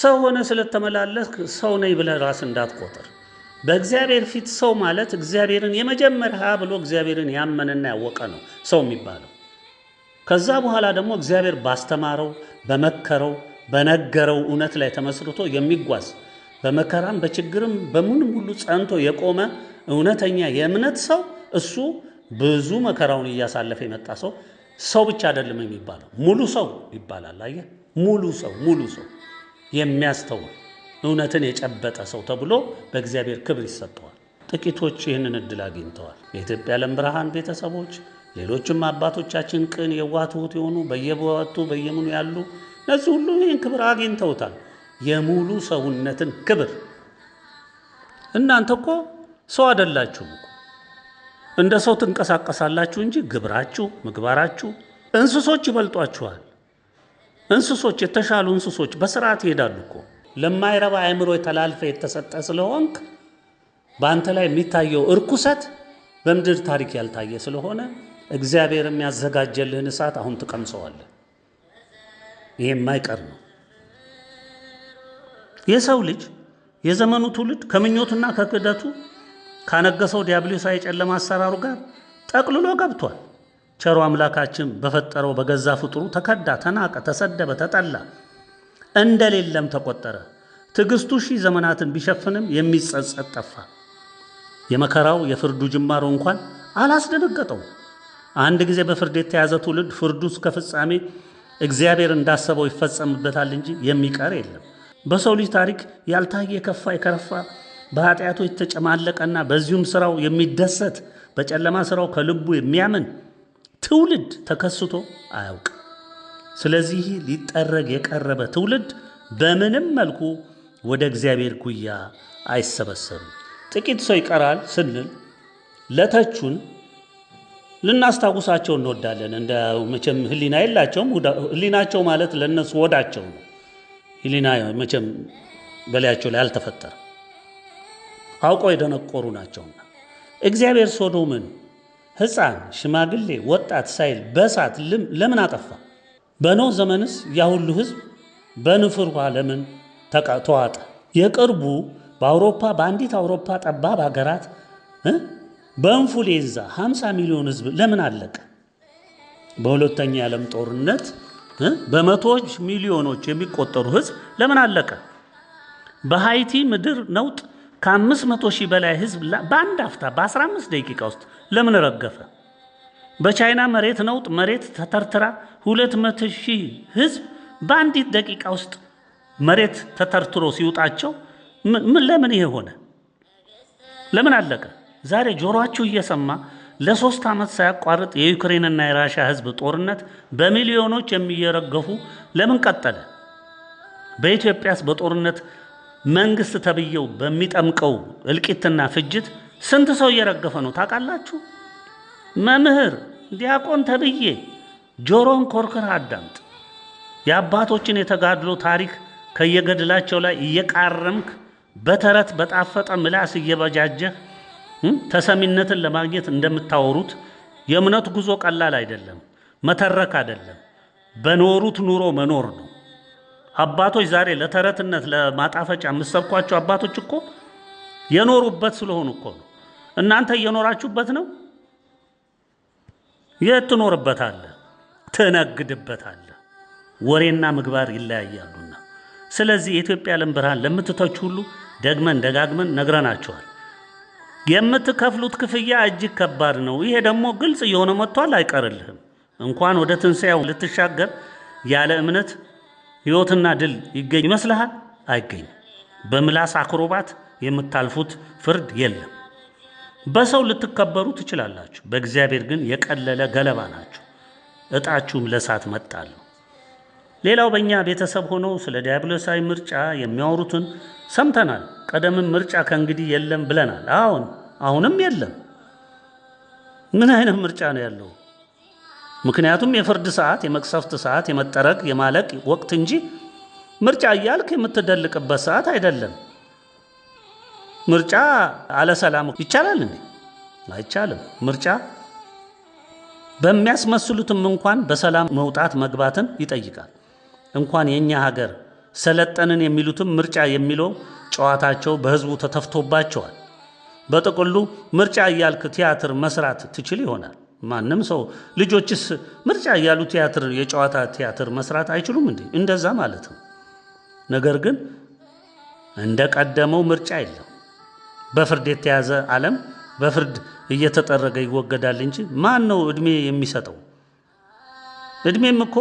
ሰው ሆነ ስለተመላለስክ ሰው ነኝ ብለህ ራስህ እንዳትቆጥር። በእግዚአብሔር ፊት ሰው ማለት እግዚአብሔርን የመጀመሪያ ብሎ እግዚአብሔርን ያመነና ያወቀ ነው ሰው የሚባለው። ከዛ በኋላ ደግሞ እግዚአብሔር ባስተማረው፣ በመከረው፣ በነገረው እውነት ላይ ተመስርቶ የሚጓዝ፣ በመከራም በችግርም በምንም ሁሉ ጸንቶ የቆመ እውነተኛ የእምነት ሰው፣ እሱ ብዙ መከራውን እያሳለፈ የመጣ ሰው፣ ሰው ብቻ አይደለም የሚባለው፣ ሙሉ ሰው ይባላል። አየህ፣ ሙሉ ሰው፣ ሙሉ ሰው፣ የሚያስተውል፣ እውነትን የጨበጠ ሰው ተብሎ በእግዚአብሔር ክብር ይሰጠዋል። ጥቂቶች ይህንን እድል አግኝተዋል። የኢትዮጵያ ዓለም ብርሃን ቤተሰቦች፣ ሌሎችም አባቶቻችን፣ ቅን፣ የዋህ፣ ትሑት የሆኑ፣ በየቦቱ በየምኑ ያሉ እነዚህ ሁሉ ይህን ክብር አግኝተውታል። የሙሉ ሰውነትን ክብር። እናንተ እኮ ሰው አይደላችሁም እኮ። እንደ ሰው ትንቀሳቀሳላችሁ እንጂ ግብራችሁ፣ ምግባራችሁ እንስሶች ይበልጧችኋል። እንስሶች፣ የተሻሉ እንስሶች በስርዓት ይሄዳሉ እኮ። ለማይረባ አእምሮ የተላልፈ የተሰጠ ስለሆንክ በአንተ ላይ የሚታየው እርኩሰት በምድር ታሪክ ያልታየ ስለሆነ እግዚአብሔር የሚያዘጋጀልህን እሳት አሁን ትቀምሰዋለህ። ይሄ የማይቀር ነው። የሰው ልጅ፣ የዘመኑ ትውልድ ከምኞቱና ከክህደቱ ካነገሰው ዲያብሎሳዊ የጨለማ አሰራሩ ጋር ጠቅልሎ ገብቷል። ቸሩ አምላካችን በፈጠረው በገዛ ፍጡሩ ተከዳ፣ ተናቀ፣ ተሰደበ፣ ተጠላ፣ እንደሌለም ተቆጠረ። ትዕግስቱ ሺህ ዘመናትን ቢሸፍንም የሚጸጸት ጠፋ። የመከራው የፍርዱ ጅማሮ እንኳን አላስደነገጠው። አንድ ጊዜ በፍርድ የተያዘ ትውልድ ፍርዱ እስከ ፍጻሜ እግዚአብሔር እንዳሰበው ይፈጸምበታል እንጂ የሚቀር የለም። በሰው ልጅ ታሪክ ያልታየ የከፋ የከረፋ፣ በኃጢአቱ የተጨማለቀና በዚሁም ስራው የሚደሰት፣ በጨለማ ስራው ከልቡ የሚያምን ትውልድ ተከስቶ አያውቅም። ስለዚህ ሊጠረግ የቀረበ ትውልድ በምንም መልኩ ወደ እግዚአብሔር ጉያ አይሰበሰብም። ጥቂት ሰው ይቀራል ስንል ለተቹን ልናስታውሳቸው እንወዳለን። እንደ መቼም ሕሊና የላቸውም። ሕሊናቸው ማለት ለእነሱ ወዳቸው ነው። ሕሊና መቼም በላያቸው ላይ አልተፈጠረም። አውቀው የደነቆሩ ናቸውና። እግዚአብሔር ሶዶምን ሕፃን፣ ሽማግሌ፣ ወጣት ሳይል በእሳት ለምን አጠፋ? በኖህ ዘመንስ ያ ሁሉ ሕዝብ በንፍር ውሃ ለምን ተዋጠ? የቅርቡ በአውሮፓ፣ በአንዲት አውሮፓ ጠባብ ሀገራት በኢንፍሉዌንዛ 50 ሚሊዮን ሕዝብ ለምን አለቀ? በሁለተኛ የዓለም ጦርነት በመቶዎች ሚሊዮኖች የሚቆጠሩ ሕዝብ ለምን አለቀ? በሃይቲ ምድር ነውጥ ከ500 ሺህ በላይ ሕዝብ በአንድ አፍታ በ15 ደቂቃ ውስጥ ለምን ረገፈ? በቻይና መሬት ነውጥ መሬት ተተርትራ 200 ሺህ ሕዝብ በአንዲት ደቂቃ ውስጥ መሬት ተተርትሮ ሲውጣቸው ምን ለምን ይሄ ሆነ? ለምን አለቀ? ዛሬ ጆሮአችሁ እየሰማ ለ3 ዓመት ሳያቋርጥ የዩክሬንና የራሻ ህዝብ ጦርነት በሚሊዮኖች የሚየረገፉ ለምን ቀጠለ? በኢትዮጵያስ በጦርነት መንግስት ተብየው በሚጠምቀው እልቂትና ፍጅት ስንት ሰው እየረገፈ ነው ታውቃላችሁ? መምህር ዲያቆን ተብዬ ጆሮን ኮርክር አዳምጥ። የአባቶችን የተጋድሎ ታሪክ ከየገድላቸው ላይ እየቃረምክ፣ በተረት በጣፈጠ ምላስ እየበጃጀህ ተሰሚነትን ለማግኘት እንደምታወሩት የእምነት ጉዞ ቀላል አይደለም። መተረክ አይደለም። በኖሩት ኑሮ መኖር ነው። አባቶች ዛሬ ለተረትነት ለማጣፈጫ የምትሰብኳቸው አባቶች እኮ የኖሩበት ስለሆኑ እኮ ነው። እናንተ እየኖራችሁበት ነው? የት ትኖርበታለህ? ትነግድበታለህ። ወሬና ምግባር ይለያያሉና። ስለዚህ የኢትዮጵያ ዓለም ብርሃን ለምትተቹ ሁሉ ደግመን ደጋግመን ነግረናቸዋል። የምትከፍሉት ክፍያ እጅግ ከባድ ነው። ይሄ ደግሞ ግልጽ እየሆነ መጥቷል፣ አይቀርልህም። እንኳን ወደ ትንሣኤው ልትሻገር ያለ እምነት ሕይወትና ድል ይገኝ ይመስልሃል? አይገኝም። በምላስ አክሮባት የምታልፉት ፍርድ የለም። በሰው ልትከበሩ ትችላላችሁ፣ በእግዚአብሔር ግን የቀለለ ገለባ ናችሁ። እጣችሁም ለእሳት መጣል ነው። ሌላው በእኛ ቤተሰብ ሆነው ስለ ዲያብሎሳዊ ምርጫ የሚያወሩትን ሰምተናል። ቀደምም ምርጫ ከእንግዲህ የለም ብለናል። አሁን አሁንም የለም። ምን አይነት ምርጫ ነው ያለው? ምክንያቱም የፍርድ ሰዓት፣ የመቅሰፍት ሰዓት፣ የመጠረግ የማለቅ ወቅት እንጂ ምርጫ እያልክ የምትደልቅበት ሰዓት አይደለም። ምርጫ አለ ሰላም ይቻላል እንዴ? አይቻልም። ምርጫ በሚያስመስሉትም እንኳን በሰላም መውጣት መግባትን ይጠይቃል። እንኳን የእኛ ሀገር ሰለጠንን የሚሉትም ምርጫ የሚለው ጨዋታቸው በህዝቡ ተተፍቶባቸዋል። በጥቅሉ ምርጫ እያልክ ቲያትር መስራት ትችል ይሆናል። ማንም ሰው ልጆችስ ምርጫ እያሉ ቲያትር የጨዋታ ቲያትር መስራት አይችሉም እንዴ? እንደዛ ማለት ነው። ነገር ግን እንደ ቀደመው ምርጫ የለም። በፍርድ የተያዘ ዓለም በፍርድ እየተጠረገ ይወገዳል እንጂ ማን ነው እድሜ የሚሰጠው? እድሜም እኮ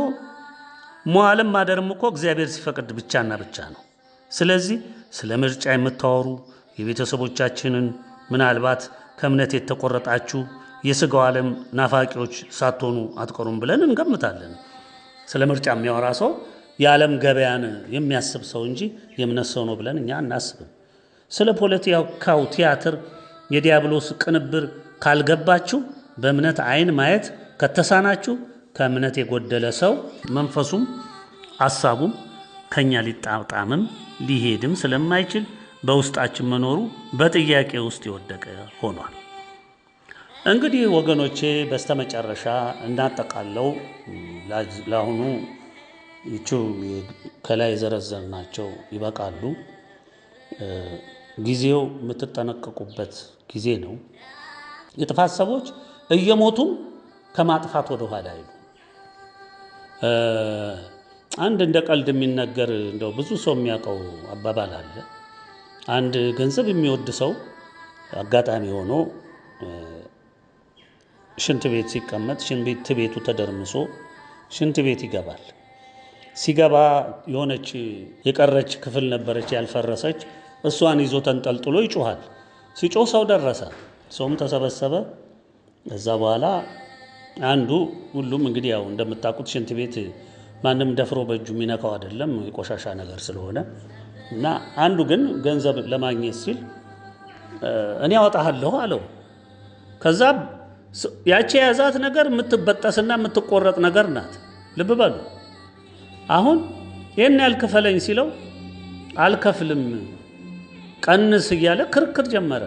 መዋልም ማደርም እኮ እግዚአብሔር ሲፈቅድ ብቻና ብቻ ነው። ስለዚህ ስለ ምርጫ የምታወሩ የቤተሰቦቻችንን ምናልባት ከእምነት የተቆረጣችሁ የስጋው ዓለም ናፋቂዎች ሳትሆኑ አትቀሩም ብለን እንገምታለን። ስለ ምርጫ የሚያወራ ሰው የዓለም ገበያን የሚያስብ ሰው እንጂ የእምነት ሰው ነው ብለን እኛ አናስብም። ስለ ፖለቲካው ቲያትር የዲያብሎስ ቅንብር ካልገባችሁ፣ በእምነት ዓይን ማየት ከተሳናችሁ፣ ከእምነት የጎደለ ሰው መንፈሱም አሳቡም ከኛ ሊጣጣምም ሊሄድም ስለማይችል በውስጣችን መኖሩ በጥያቄ ውስጥ የወደቀ ሆኗል። እንግዲህ ወገኖቼ በስተመጨረሻ እናጠቃለው። ለአሁኑ ይቺው ከላይ የዘረዘርናቸው ይበቃሉ። ጊዜው የምትጠነቀቁበት ጊዜ ነው። የጥፋት ሰዎች እየሞቱም ከማጥፋት ወደ ኋላ አይሉ። አንድ እንደ ቀልድ የሚነገር እንደው ብዙ ሰው የሚያውቀው አባባል አለ። አንድ ገንዘብ የሚወድ ሰው አጋጣሚ ሆኖ ሽንት ቤት ሲቀመጥ ሽንት ቤቱ ተደርምሶ ሽንት ቤት ይገባል። ሲገባ የሆነች የቀረች ክፍል ነበረች ያልፈረሰች፣ እሷን ይዞ ተንጠልጥሎ ይጮሃል። ሲጮህ ሰው ደረሰ፣ ሰውም ተሰበሰበ። ከዛ በኋላ አንዱ ሁሉም እንግዲህ ያው እንደምታውቁት ሽንት ቤት ማንም ደፍሮ በእጁ የሚነካው አይደለም የቆሻሻ ነገር ስለሆነ፣ እና አንዱ ግን ገንዘብ ለማግኘት ሲል እኔ አወጣሃለሁ አለው። ከዛ ያቺ የያዛት ነገር የምትበጠስና የምትቆረጥ ነገር ናት። ልብ በሉ። አሁን ይህን ያህል ክፈለኝ ሲለው አልከፍልም ቀንስ እያለ ክርክር ጀመረ።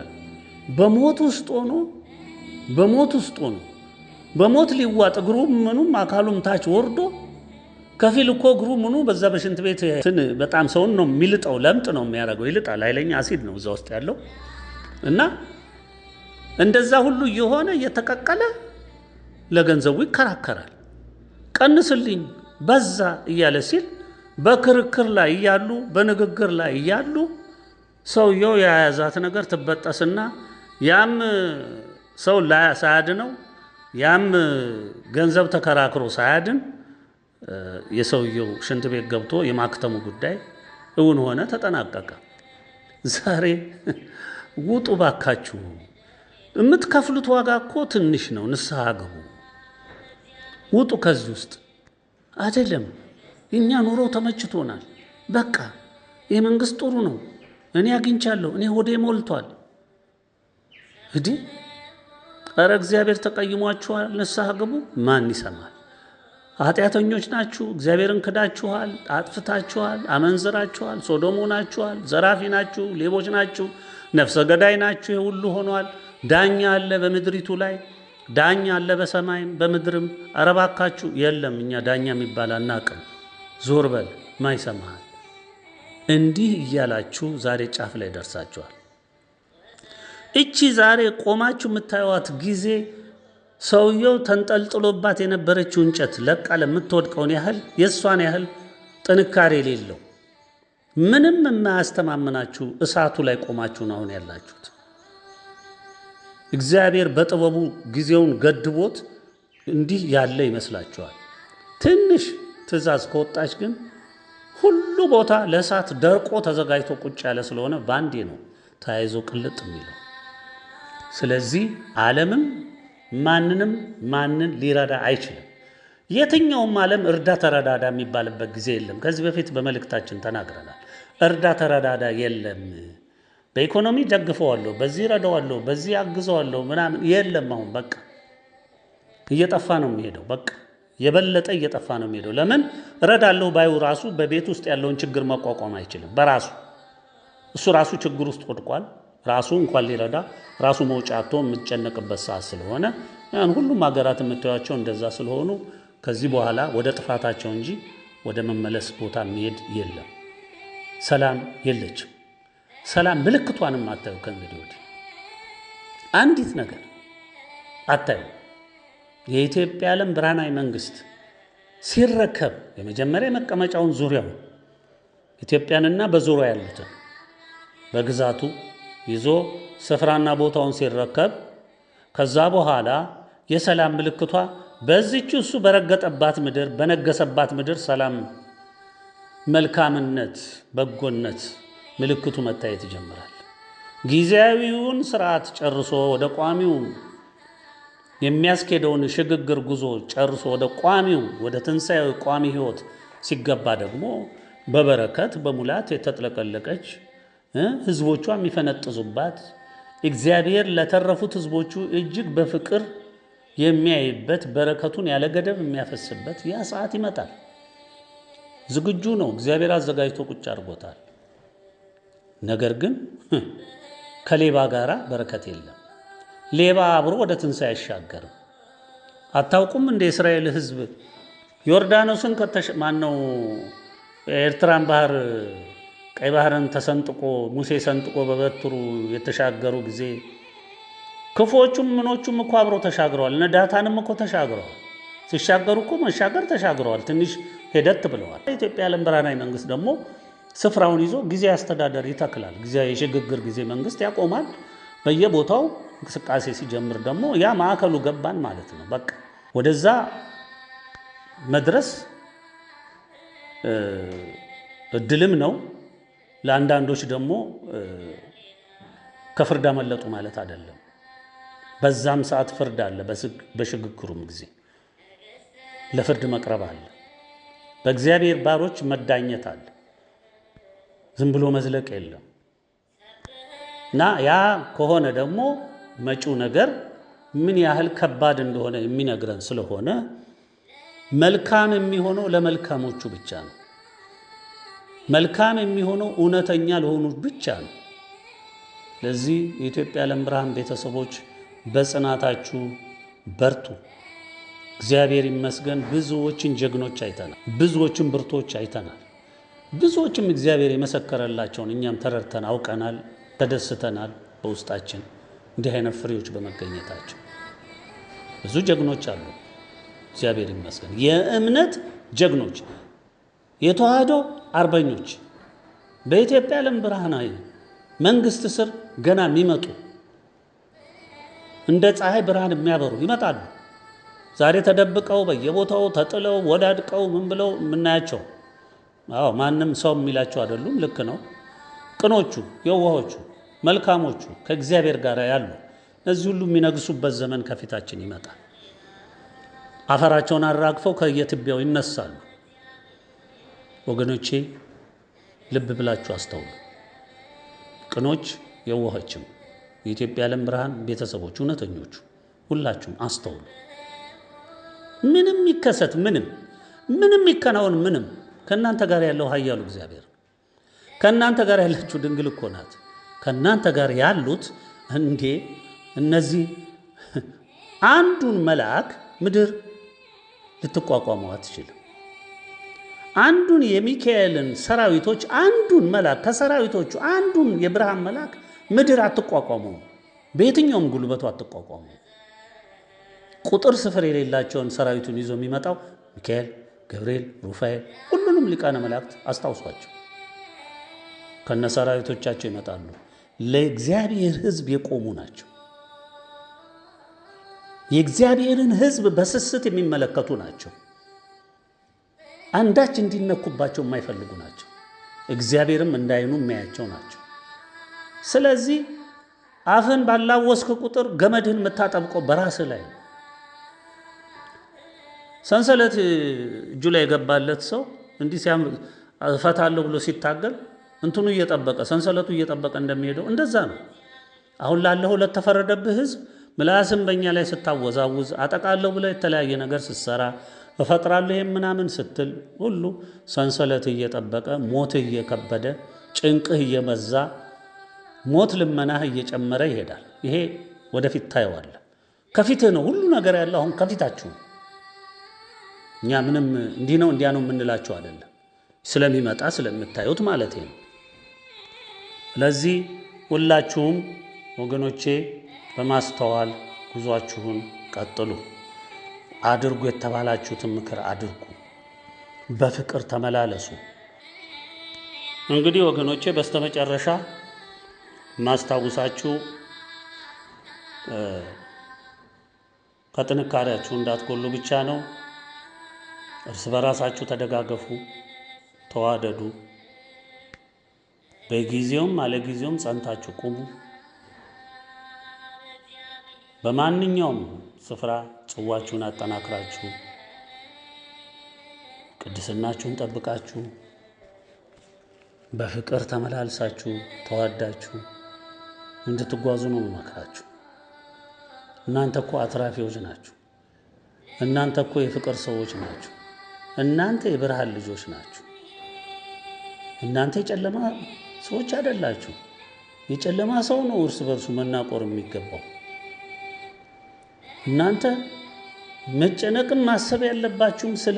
በሞት ውስጥ ሆኖ፣ በሞት ውስጥ ሆኖ፣ በሞት ሊዋጥ እግሩ ምኑም አካሉም ታች ወርዶ ከፊል እኮ እግሩ ምኑ በዛ በሽንት ቤት እንትን በጣም ሰውን ነው የሚልጠው፣ ለምጥ ነው የሚያደርገው፣ ይልጣል። ኃይለኛ አሲድ ነው እዛ ውስጥ ያለው፣ እና እንደዛ ሁሉ እየሆነ እየተቀቀለ ለገንዘቡ ይከራከራል። ቀንስልኝ በዛ እያለ ሲል በክርክር ላይ እያሉ በንግግር ላይ እያሉ ሰውየው የያዛት ነገር ትበጠስና ያም ሰው ሳያድነው ያም ገንዘብ ተከራክሮ ሳያድን የሰውየው ሽንት ቤት ገብቶ የማክተሙ ጉዳይ እውን ሆነ፣ ተጠናቀቀ። ዛሬ ውጡ ባካችሁ። የምትከፍሉት ዋጋ እኮ ትንሽ ነው። ንስሐ ግቡ፣ ውጡ ከዚህ ውስጥ። አይደለም እኛ ኑሮ ተመችቶናል፣ በቃ ይህ መንግስት ጥሩ ነው፣ እኔ አግኝቻለሁ፣ እኔ ሆዴ ሞልቷል። እንዲህ ኧረ እግዚአብሔር ተቀይሟችኋል፣ ንስሐ ግቡ። ማን ይሰማል? ኃጢአተኞች ናችሁ፣ እግዚአብሔርን ክዳችኋል፣ አጥፍታችኋል፣ አመንዝራችኋል፣ ሶዶም ሆናችኋል፣ ዘራፊ ናችሁ፣ ሌቦች ናችሁ፣ ነፍሰ ገዳይ ናችሁ። ይህ ሁሉ ሆኗል። ዳኛ አለ በምድሪቱ ላይ፣ ዳኛ አለ በሰማይም በምድርም። ኧረ እባካችሁ የለም፣ እኛ ዳኛ የሚባል አናቅም። ዞር በል፣ ማይሰማሃል። እንዲህ እያላችሁ ዛሬ ጫፍ ላይ ደርሳችኋል። እቺ ዛሬ ቆማችሁ የምታዩዋት ጊዜ ሰውየው ተንጠልጥሎባት የነበረችው እንጨት ለቃ ለምትወድቀውን ያህል የእሷን ያህል ጥንካሬ የሌለው ምንም የማያስተማምናችሁ እሳቱ ላይ ቆማችሁ ነው አሁን ያላችሁት። እግዚአብሔር በጥበቡ ጊዜውን ገድቦት እንዲህ ያለ ይመስላችኋል። ትንሽ ትእዛዝ ከወጣች ግን ሁሉ ቦታ ለእሳት ደርቆ ተዘጋጅቶ ቁጭ ያለ ስለሆነ ባንዴ ነው ተያይዞ ቅልጥ የሚለው። ስለዚህ ዓለምም ማንንም ማንን ሊረዳ አይችልም። የትኛውም ዓለም እርዳ ተረዳዳ የሚባልበት ጊዜ የለም። ከዚህ በፊት በመልእክታችን ተናግረናል። እርዳ ተረዳዳ የለም። በኢኮኖሚ ደግፈዋለሁ፣ በዚህ ረዳዋለሁ፣ በዚህ አግዘዋለሁ ምናምን የለም። አሁን በቃ እየጠፋ ነው የሚሄደው። በቃ የበለጠ እየጠፋ ነው የሚሄደው። ለምን እረዳለሁ ባዩ ራሱ በቤት ውስጥ ያለውን ችግር መቋቋም አይችልም። በራሱ እሱ ራሱ ችግር ውስጥ ወድቋል። ራሱ እንኳን ሊረዳ ራሱ መውጫ አጥቶ የሚጨነቅበት ሰዓት ስለሆነ ያን ሁሉም ሀገራት የምታዩቸው እንደዛ ስለሆኑ ከዚህ በኋላ ወደ ጥፋታቸው እንጂ ወደ መመለስ ቦታ የሚሄድ የለም። ሰላም የለችም። ሰላም ምልክቷንም አታዩ። ከእንግዲህ ወዲህ አንዲት ነገር አታዩ። የኢትዮጵያ ዓለም ብርሃናዊ መንግስት ሲረከብ የመጀመሪያ መቀመጫውን ዙሪያውን ኢትዮጵያንና በዙሪያ ያሉትን በግዛቱ ይዞ ስፍራና ቦታውን ሲረከብ ከዛ በኋላ የሰላም ምልክቷ በዚች እሱ በረገጠባት ምድር በነገሰባት ምድር ሰላም፣ መልካምነት፣ በጎነት ምልክቱ መታየት ይጀምራል። ጊዜያዊውን ስርዓት ጨርሶ ወደ ቋሚው የሚያስኬደውን ሽግግር ጉዞ ጨርሶ ወደ ቋሚው ወደ ትንሣኤው ቋሚ ሕይወት ሲገባ ደግሞ በበረከት በሙላት የተጥለቀለቀች ሕዝቦቿ የሚፈነጥዙባት እግዚአብሔር ለተረፉት ሕዝቦቹ እጅግ በፍቅር የሚያይበት በረከቱን ያለ ገደብ የሚያፈስበት ያ ሰዓት ይመጣል። ዝግጁ ነው። እግዚአብሔር አዘጋጅቶ ቁጭ አድርጎታል። ነገር ግን ከሌባ ጋራ በረከት የለም። ሌባ አብሮ ወደ ትንሣኤ አይሻገርም። አታውቁም እንደ የእስራኤል ሕዝብ ዮርዳኖስን ማነው ኤርትራን ባህር ቀይ ባህርን ተሰንጥቆ ሙሴ ሰንጥቆ በበትሩ የተሻገሩ ጊዜ ክፉዎቹም ምኖቹም እኮ አብረው ተሻግረዋል። እነ ዳታንም እኮ ተሻግረዋል። ሲሻገሩ እኮ መሻገር ተሻግረዋል። ትንሽ ሄደት ብለዋል። የኢትዮጵያ ዓለም ብርሃናዊ መንግስት ደግሞ ስፍራውን ይዞ ጊዜ አስተዳደር ይተክላል። ጊዜ የሽግግር ጊዜ መንግስት ያቆማል። በየቦታው እንቅስቃሴ ሲጀምር ደግሞ ያ ማዕከሉ ገባን ማለት ነው። በቃ ወደዛ መድረስ እድልም ነው። ለአንዳንዶች ደግሞ ከፍርድ አመለጡ ማለት አይደለም። በዛም ሰዓት ፍርድ አለ። በሽግግሩም ጊዜ ለፍርድ መቅረብ አለ። በእግዚአብሔር ባሮች መዳኘት አለ። ዝም ብሎ መዝለቅ የለም እና ያ ከሆነ ደግሞ መጪው ነገር ምን ያህል ከባድ እንደሆነ የሚነግረን ስለሆነ መልካም የሚሆነው ለመልካሞቹ ብቻ ነው። መልካም የሚሆነው እውነተኛ ለሆኑ ብቻ ነው። ለዚህ የኢትዮጵያ ዓለም ብርሃን ቤተሰቦች በጽናታችሁ በርቱ። እግዚአብሔር ይመስገን ብዙዎችን ጀግኖች አይተናል። ብዙዎችን ብርቶች አይተናል። ብዙዎችም እግዚአብሔር የመሰከረላቸውን እኛም ተረድተን አውቀናል፣ ተደስተናል። በውስጣችን እንዲህ አይነት ፍሬዎች በመገኘታቸው ብዙ ጀግኖች አሉ። እግዚአብሔር ይመስገን የእምነት ጀግኖች፣ የተዋህዶ አርበኞች በኢትዮጵያ ዓለም ብርሃናዊ መንግስት ስር ገና የሚመጡ እንደ ፀሐይ ብርሃን የሚያበሩ ይመጣሉ። ዛሬ ተደብቀው በየቦታው ተጥለው ወዳድቀው ምን ብለው የምናያቸው፣ አዎ ማንም ሰው የሚላቸው አይደሉም። ልክ ነው። ቅኖቹ፣ የዋሆቹ፣ መልካሞቹ ከእግዚአብሔር ጋር ያሉ እነዚህ ሁሉ የሚነግሱበት ዘመን ከፊታችን ይመጣል። አፈራቸውን አራግፈው ከየትቢያው ይነሳሉ። ወገኖቼ ልብ ብላችሁ አስተውሉ። ቅኖች የዋሆችም የኢትዮጵያ ዓለም ብርሃን ቤተሰቦች እውነተኞቹ ሁላችሁም አስተውሉ። ምንም ይከሰት ምንም፣ ምንም ይከናወን ምንም፣ ከእናንተ ጋር ያለው ኃያሉ እግዚአብሔር፣ ከእናንተ ጋር ያለችው ድንግል እኮ ናት። ከእናንተ ጋር ያሉት እንዴ እነዚህ አንዱን መልአክ ምድር ልትቋቋመው አትችልም። አንዱን የሚካኤልን ሰራዊቶች አንዱን መልአክ ከሰራዊቶቹ አንዱን የብርሃን መልአክ ምድር አትቋቋመው፣ በየትኛውም ጉልበቱ አትቋቋመው። ቁጥር ስፍር የሌላቸውን ሰራዊቱን ይዞ የሚመጣው ሚካኤል፣ ገብርኤል፣ ሩፋኤል ሁሉንም ሊቃነ መላእክት አስታውሷቸው ከነ ሰራዊቶቻቸው ይመጣሉ። ለእግዚአብሔር ሕዝብ የቆሙ ናቸው። የእግዚአብሔርን ሕዝብ በስስት የሚመለከቱ ናቸው። አንዳች እንዲነኩባቸው የማይፈልጉ ናቸው። እግዚአብሔርም እንዳይኑ የሚያያቸው ናቸው። ስለዚህ አፍን ባላወስክ ቁጥር ገመድህን የምታጠብቀው በራስህ ላይ ነው። ሰንሰለት እጁ ላይ የገባለት ሰው እንዲህ ሲያምር እፈታለሁ ብሎ ሲታገል እንትኑ እየጠበቀ ሰንሰለቱ እየጠበቀ እንደሚሄደው እንደዛ ነው። አሁን ላለሁ ለተፈረደብህ ሕዝብ ምላስን በእኛ ላይ ስታወዛውዝ አጠቃለሁ ብለህ የተለያየ ነገር ስትሰራ እፈጥራለሁ ይሄን ምናምን ስትል ሁሉ ሰንሰለት እየጠበቀ ሞትህ እየከበደ ጭንቅህ እየበዛ ሞት ልመናህ እየጨመረ ይሄዳል። ይሄ ወደፊት ታየዋለህ። ከፊትህ ነው ሁሉ ነገር ያለው፣ አሁን ከፊታችሁ ነው። እኛ ምንም እንዲህ ነው እንዲያ ነው የምንላቸው አይደለም፣ ስለሚመጣ ስለምታዩት ማለት ነው። ስለዚህ ሁላችሁም ወገኖቼ በማስተዋል ጉዟችሁን ቀጥሉ። አድርጉ የተባላችሁትን ምክር አድርጉ። በፍቅር ተመላለሱ። እንግዲህ ወገኖቼ በስተመጨረሻ ማስታውሳችሁ ከጥንካሬያችሁ እንዳትጎሉ ብቻ ነው። እርስ በራሳችሁ ተደጋገፉ፣ ተዋደዱ። በጊዜውም አለጊዜውም ጸንታችሁ ቁሙ። በማንኛውም ስፍራ ጽዋችሁን አጠናክራችሁ ቅድስናችሁን ጠብቃችሁ በፍቅር ተመላልሳችሁ ተዋዳችሁ እንድትጓዙ ነው የምመክራችሁ። እናንተ እኮ አትራፊዎች ናችሁ። እናንተ እኮ የፍቅር ሰዎች ናችሁ። እናንተ የብርሃን ልጆች ናችሁ። እናንተ የጨለማ ሰዎች አይደላችሁ። የጨለማ ሰው ነው እርስ በርሱ መናቆር የሚገባው። እናንተ መጨነቅም ማሰብ ያለባችሁም ስለ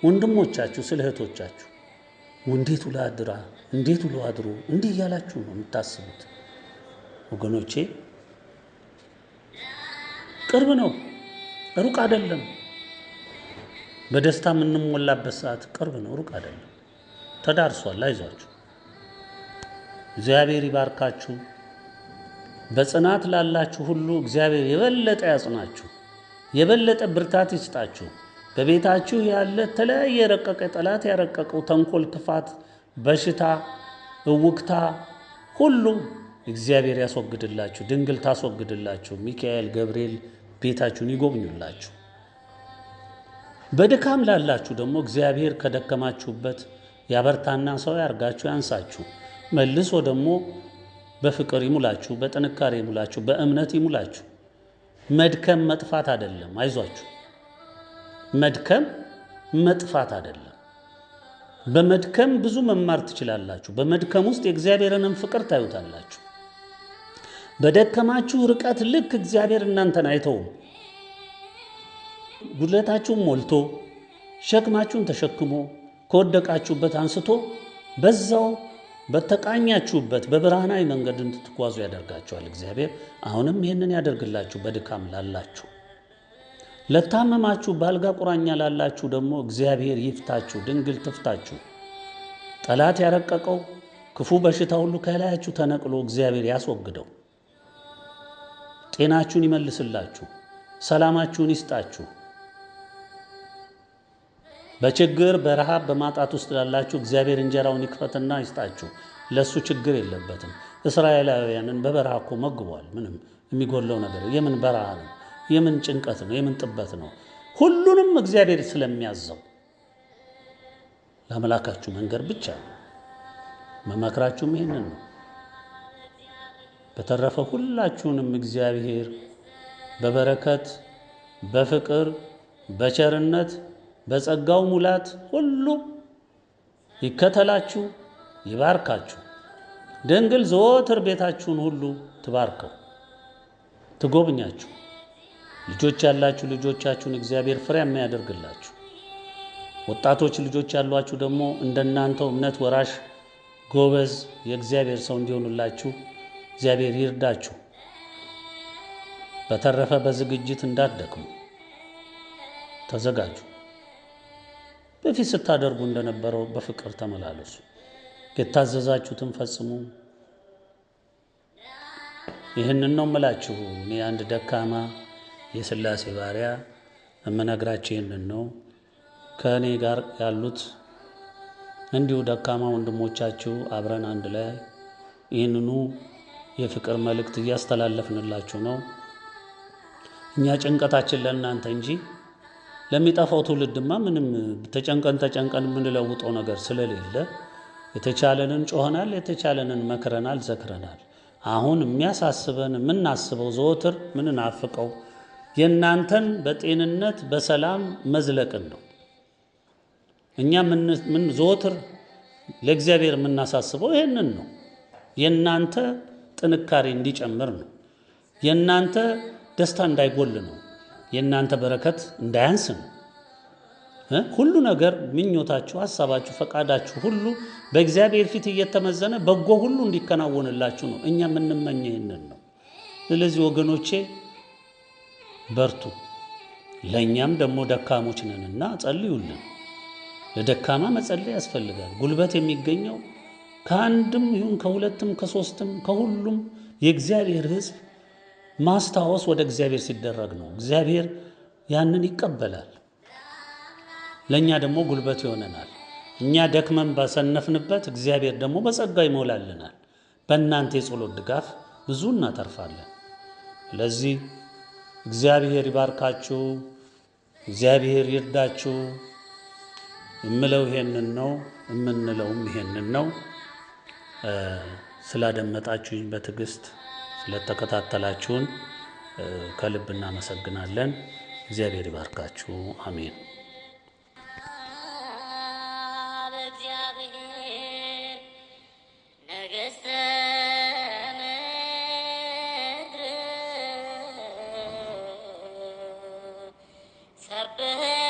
ወንድሞቻችሁ፣ ስለ እህቶቻችሁ እንዴት ውሎ አድራ እንዴት ውሎ አድሮ እንዲህ እያላችሁ ነው የምታስቡት። ወገኖቼ ቅርብ ነው፣ ሩቅ አይደለም። በደስታ የምንሞላበት ሰዓት ቅርብ ነው፣ ሩቅ አይደለም። ተዳርሷል። አይዟችሁ፣ እግዚአብሔር ይባርካችሁ። በጽናት ላላችሁ ሁሉ እግዚአብሔር የበለጠ ያጽናችሁ፣ የበለጠ ብርታት ይስጣችሁ። በቤታችሁ ያለ የተለያየ የረቀቀ ጠላት ያረቀቀው ተንኮል፣ ክፋት፣ በሽታ፣ እውክታ ሁሉ እግዚአብሔር ያስወግድላችሁ። ድንግል ታስወግድላችሁ። ሚካኤል፣ ገብርኤል ቤታችሁን ይጎብኙላችሁ። በድካም ላላችሁ ደግሞ እግዚአብሔር ከደከማችሁበት ያበርታና ሰው ያርጋችሁ፣ ያንሳችሁ። መልሶ ደግሞ በፍቅር ይሙላችሁ፣ በጥንካሬ ይሙላችሁ፣ በእምነት ይሙላችሁ። መድከም መጥፋት አይደለም። አይዟችሁ፣ መድከም መጥፋት አይደለም። በመድከም ብዙ መማር ትችላላችሁ። በመድከም ውስጥ የእግዚአብሔርንም ፍቅር ታዩታላችሁ። በደከማችሁ ርቀት ልክ እግዚአብሔር እናንተን አይተውም። ጉድለታችሁን ሞልቶ ሸክማችሁን ተሸክሞ ከወደቃችሁበት አንስቶ በዛው በተቃኛችሁበት በብርሃናዊ መንገድ እንድትጓዙ ያደርጋችኋል እግዚአብሔር። አሁንም ይህንን ያደርግላችሁ። በድካም ላላችሁ፣ ለታመማችሁ፣ በአልጋ ቁራኛ ላላችሁ ደግሞ እግዚአብሔር ይፍታችሁ፣ ድንግል ትፍታችሁ። ጠላት ያረቀቀው ክፉ በሽታ ሁሉ ከላያችሁ ተነቅሎ እግዚአብሔር ያስወግደው። ጤናችሁን ይመልስላችሁ፣ ሰላማችሁን ይስጣችሁ። በችግር በረሃብ በማጣት ውስጥ ላላችሁ እግዚአብሔር እንጀራውን ይክፈትና ይስጣችሁ። ለሱ ችግር የለበትም። እስራኤላውያንን በበረሃ እኮ መግቧል። ምንም የሚጎለው ነገር የምን በረሃ ነው? የምን ጭንቀት ነው? የምን ጥበት ነው? ሁሉንም እግዚአብሔር ስለሚያዘው ለአምላካችሁ መንገር ብቻ ነው። መመክራችሁም ይህንን ነው። በተረፈ ሁላችሁንም እግዚአብሔር በበረከት በፍቅር በቸርነት በጸጋው ሙላት ሁሉ ይከተላችሁ፣ ይባርካችሁ። ድንግል ዘወትር ቤታችሁን ሁሉ ትባርከው፣ ትጎብኛችሁ። ልጆች ያላችሁ ልጆቻችሁን እግዚአብሔር ፍሬያማ ያደርግላችሁ። ወጣቶች ልጆች ያሏችሁ ደግሞ እንደናንተው እምነት ወራሽ ጎበዝ የእግዚአብሔር ሰው እንዲሆኑላችሁ እግዚአብሔር ይርዳችሁ። በተረፈ በዝግጅት እንዳትደክሙ ተዘጋጁ። በፊት ስታደርጉ እንደነበረው በፍቅር ተመላለሱ። የታዘዛችሁትን ፈጽሙ። ይህንን ነው የምላችሁ። እኔ አንድ ደካማ የሥላሴ ባሪያ የምነግራችሁ ይህንን ነው። ከእኔ ጋር ያሉት እንዲሁ ደካማ ወንድሞቻችሁ አብረን አንድ ላይ ይህንኑ የፍቅር መልእክት እያስተላለፍንላችሁ ነው። እኛ ጭንቀታችን ለእናንተ እንጂ ለሚጠፋው ትውልድማ ምንም ተጨንቀን ተጨንቀን የምንለውጠው ነገር ስለሌለ የተቻለንን ጮኸናል፣ የተቻለንን መክረናል፣ ዘክረናል። አሁን የሚያሳስበን የምናስበው ዘወትር ምንናፍቀው የእናንተን በጤንነት በሰላም መዝለቅን ነው። እኛ ምን ዘወትር ለእግዚአብሔር የምናሳስበው ይህንን ነው። የእናንተ ጥንካሬ እንዲጨምር ነው። የእናንተ ደስታ እንዳይጎል ነው። የእናንተ በረከት እንዳያንስ ነው። ሁሉ ነገር ምኞታችሁ፣ ሀሳባችሁ፣ ፈቃዳችሁ ሁሉ በእግዚአብሔር ፊት እየተመዘነ በጎ ሁሉ እንዲከናወንላችሁ ነው። እኛ የምንመኘው ይህንን ነው። ስለዚህ ወገኖቼ በርቱ። ለእኛም ደግሞ ደካሞች ነንና ጸልዩልን። ለደካማ መጸለይ ያስፈልጋል። ጉልበት የሚገኘው ከአንድም ይሁን ከሁለትም ከሶስትም ከሁሉም የእግዚአብሔር ሕዝብ ማስታወስ ወደ እግዚአብሔር ሲደረግ ነው። እግዚአብሔር ያንን ይቀበላል። ለእኛ ደግሞ ጉልበት ይሆነናል። እኛ ደክመን ባሰነፍንበት እግዚአብሔር ደግሞ በጸጋ ይሞላልናል። በእናንተ የጸሎት ድጋፍ ብዙ እናተርፋለን። ስለዚህ እግዚአብሔር ይባርካችሁ፣ እግዚአብሔር ይርዳችሁ። የምለው ይሄንን ነው፣ የምንለውም ይሄንን ነው። ስላደመጣችሁኝ በትዕግስት ስለተከታተላችሁን ከልብ እናመሰግናለን። እግዚአብሔር ይባርካችሁ። አሜን። በእግዚአብሔር ነገሥተ ምድር ሰብሕ።